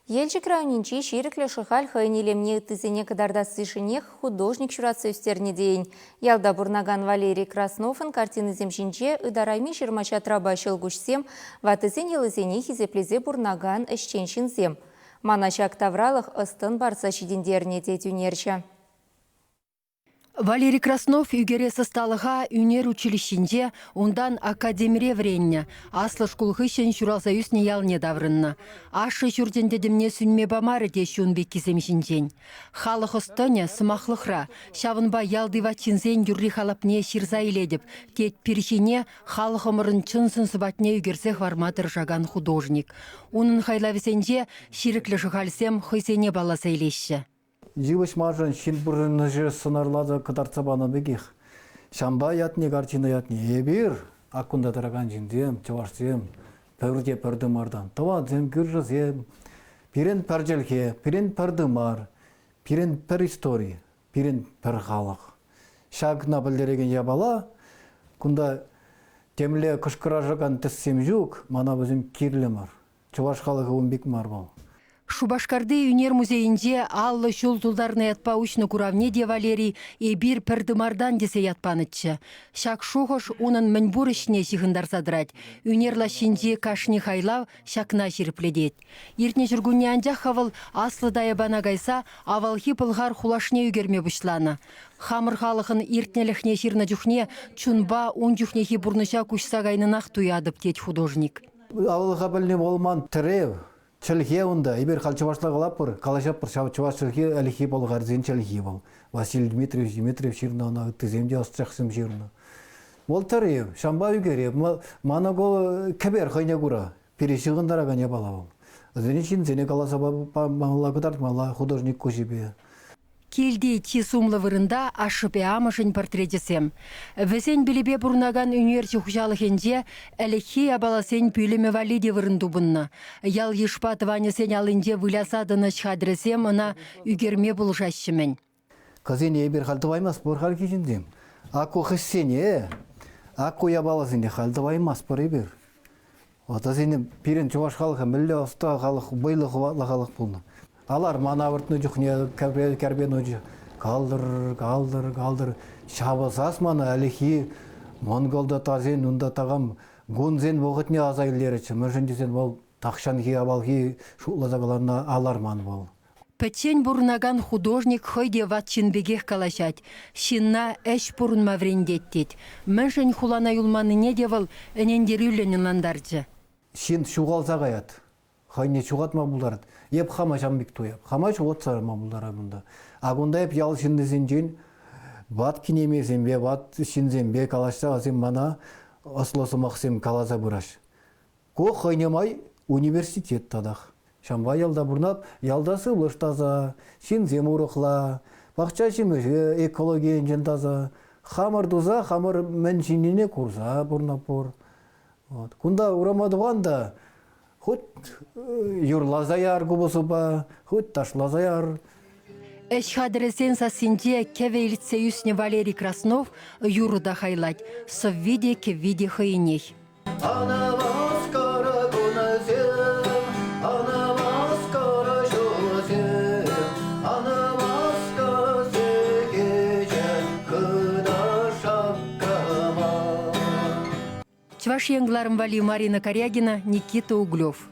Елчӗк районӗнчи Ҫирӗклӗ Шӑхаль хӑйӗн илемне ыттисене кӑтартассишӗнех художник ҫуратса ӳстернӗ тейӗн. Ялта пурӑнакан Валерий Красновӑн картинисем ҫинче ытарайми ҫырма-ҫатрапа ҫӑлкуҫсем, ваттисен йӑлисене хисеплесе пурӑнакан ӗҫчен ҫынсем. Мана ҫак тавралӑх ӑс-тӑн парса ҫитӗнтернӗ, тет ӳнерҫӗ. Валерий Краснов ӳкерес ӑсталӑха ӳнер училищинче, унтан академире вӗреннӗ, аслӑ шкул хыҫҫӑн ҫуралса ӳснӗ ялне таврӑннӑ. Ашшӗ ҫурчӗн тӗтӗмне сӳнме памарӗ теҫҫӗ ун пеккисем ҫинчен. Халӑх ӑс-тӑнӗ сӑмахлӑхра, ҫавӑнпа ялти ват ҫынсен юрри-халапне ҫырса илетӗп, тет пир ҫине халӑхӑмӑрӑн чӑн сӑн-сӑпатне ӳкерсе хӑварма тӑрӑшакан художник. Унӑн хайлавӗсенче Ҫирӗклӗ Шӑхальсем хӑйсене палласа илеҫҫӗ. Йывӑҫ маншӑн ҫын пурӑнӑҫӗ сӑнарласа кӑтартса панӑ пекех. Ҫампа ятне, картина ятне эпир, ак кунта тӑракан ҫынсем, чӑвашсем, пӗр те пӗр тымартан. Тӑвансем, кӳршӗсем, пирӗн пӗр чӗлхе, пирӗн пӗр тымар, пирӗн пӗр истори, пирӗн пӗр халӑх. Ҫакна пӗлтерекен япала кунта темле кӑшкӑрашакан тӗссем ҫук, мана вӗсем кирлӗ мар. Чӑваш халӑхӗ ун пек мар вӑл. Шупашкарти ӳнер музейӗнче 50 ҫул тултарнӑ ятпа уҫнӑ куравне те Валерий «Эпир пӗр тымартан» тесе ят панӑччӗ. Ҫак шухӑш унӑн мӗнпур ӗҫне ҫыхӑнтарса тӑрать. Ӳнер лаҫҫинчи кашни хайлав ҫакна ҫирӗплетет. Иртнӗ ҫуркунне анчах-ха вӑл Аслӑ Таяпана кайса авалхи Пӑлхар хулашне ӳкерме пуҫланӑ. Хамӑр халӑхӑн иртнӗлӗхне ҫырнӑ чухне чунпа ун чухнехи пурнӑҫа куҫса кайнӑнах туятӑп, тет художник. Аваллӑха пӗлни вӑл ман тӗрев, чӗлхе унта. Эпир халь чӑвашла калатпӑр, калаҫатпӑр ҫав чӑваш чӗлхи ӗлӗкхи пӑлхарсен чӗлхи вӑл. Василий Дмитриевич Дмитриев ҫырнӑ ӑна, ыттисем те ӑсчахсем ҫырнӑ. Вӑл тӗрев, ҫампа ӳкерев. Мана ку кӗпер хӑйне кура пире ҫыхӑнтаракан япала вӑл. Вӗсене ҫынсене каласа памалла, кӑтартмалла художник куҫӗпе. Килти чи сумлӑ вырӑнта ашшӗпе амӑшӗн портречӗсем. Вӗсен пилӗпе пурӑнакан ӳнерҫӗ хуҫалӑхӗнче ӗлӗкхи япаласен пӳлӗмӗ валли те вырӑн тупӑннӑ. Ял-йышпа тӑванӗсен аллинче выляса тӑнӑ хатӗрӗсем ӑна ӳкерме пулӑшаҫҫӗ-мӗн. Кӑсене эпир халь тӑваймастпӑр хальхи ҫынсем. Ак ку хӗҫсене, ак ку япаласене халь тӑваймастпӑр эпир. Ватӑсене пирӗн чӑваш халӑхӗ мӗнле ӑста халӑх, вӑйлӑ хӑватлӑ халӑх пулнӑ. Алар ман авӑртнӑ чухне кӗрпе нучӗ калтӑр, калтӑр, калтӑр. Ҫавӑ сас мана ӗлӗкхи монголта унта такам гунсен вӑхӑтне аса илтеретчӗ. Мӗншӗн тесен вӑл тахҫанхи авалхи шутласа кӑларнӑ аларман вӑл. Пӗччен пурӑнакан художник хӑй те ват ҫын пекех калаҫать. Ҫынна ӗҫ пурӑнма вӗрентет тет. Мӗншӗн хулана юлманнине те вӑл ӗнентерӳллӗн ӑнлантарчӗ. Ҫын ҫухалса каять. Хӑйне ҫухатма пултарать. Эп хама ҫавӑн пек туяп. Хама ҫухатса яма пултарап унта. А кунта эп ял ҫыннисенчен ват кинемейсемпе, ват ҫынсемпе калаҫса вӗсем мана ӑслӑ сӑмахсем каласа пыраҫ. Ку хӑйне май университет татах. Ҫавӑнпа ялта пурӑнап, ялта сывлӑш таса, ҫынсем урӑхла, пахча ҫимӗҫе экологи енчен таса. Хамӑр туса, хамӑр мӗн ҫинине курса пурӑнатпӑр. Вот. Кунта урама тухан та хоть юрласа яр купӑсупа, хоть ташласа яр. Ӗҫ хатӗрӗсен сассинче кӗвӗ илтсе ӳснӗ Валерий Краснов юрӑ та хайлать, сӑвви те, кӗвви те хӑйӗнех. Анаваскара кунӗсем, Анаваскара ҫулсем, Анаваска сехечӗ хытӑ шаккама. Чӑваш Ен кӑларӑм валли Марина Карягина, Никита Углев.